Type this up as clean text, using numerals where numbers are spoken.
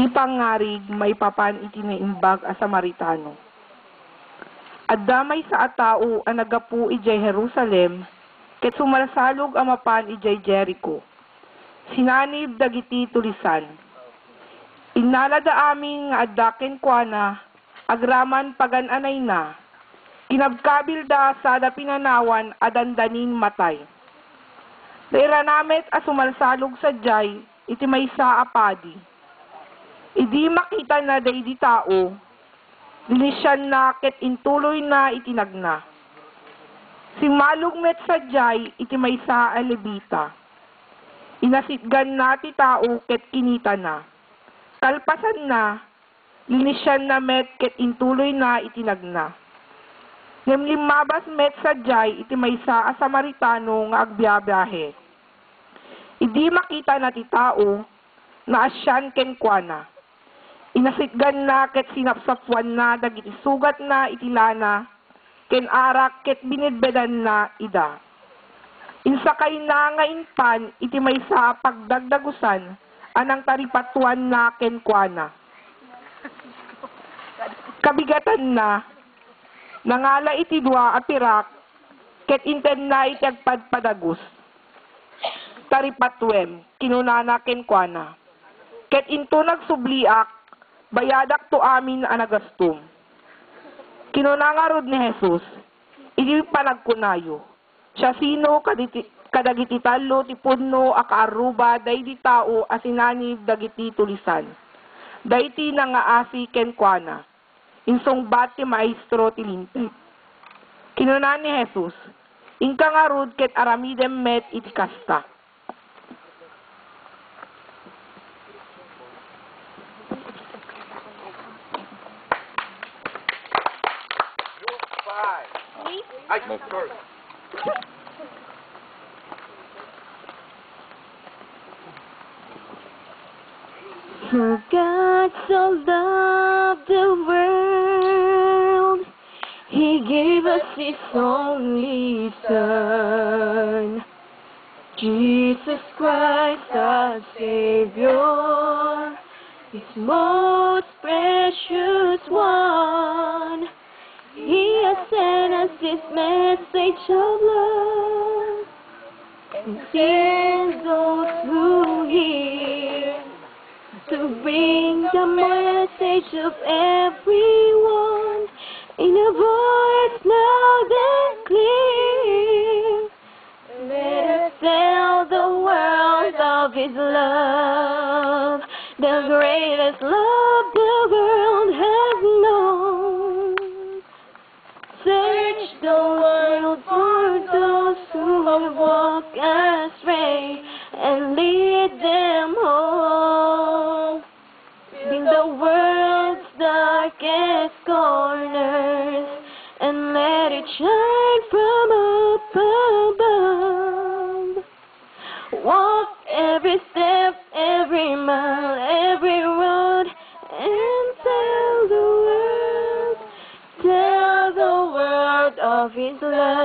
Di pangarig may papan iti naimbag a Samaritano. At damay sa atao ang nagapu ijay Jerusalem, ket sumalsalog ang mapan ijay Jericho. Sinanib dagiti tulisan. Inalada amin nga addaken kuana, agraman pagananay na, kinabkabil da sada pinanawan adandanin matay. Dairanamet a sumalsalog sa jay, iti maysa apadi. Idi makita na daydi tao, linisyan na ket intuloy na itinagna. Simalugmet sa jay, iti maysa a Levita. Inasitgan na ti tao ket kinita na. Kalpasan na, linisyan na met ket intuloy na itinagna. Ngem met sa jay, iti maysa a Samaritano nga agbiyabiyahe. Idi makita na ti tao, na asyan ken kuana. Inasitgan na ket sinapsapwan na dagiti sugat na itilana, ken arak ket binidbedan na ida. Insakay na nga inpan iti maysa pagdagdagusan, anang taripatuan na ken kuana. Kabigatan na, nangala iti dua a pirak, ket inten na iti agpadpadagus. Taripatwem, kinunana ken kuana. Ket into nagsubliak, bayadak to amin a nagastum. Kinunangarod ni Jesus, iti panagkunayo. Siya sino kadagiti talo ti punno a kaaruba daydi tao asinanib dagiti tulisan. Dayti na nga asi ken kuana. Insong bat ti maestro ti linteg. Kinunan ni Jesus, ingka ngarod ket aramidem met iti kasta. I go first. For God so loved the world, He gave us His only Son, Jesus Christ our Savior, His most precious one. He has sent us this message of love, and sends those who hear to bring the message of everyone in a voice loud and clear. Let us tell the world of His love, the greatest love the world has known. Search the world for those who walk astray and lead them home. In the world's darkest corners and let it shine from up above. Walk every step, every mile, every road, and tell the world of His love.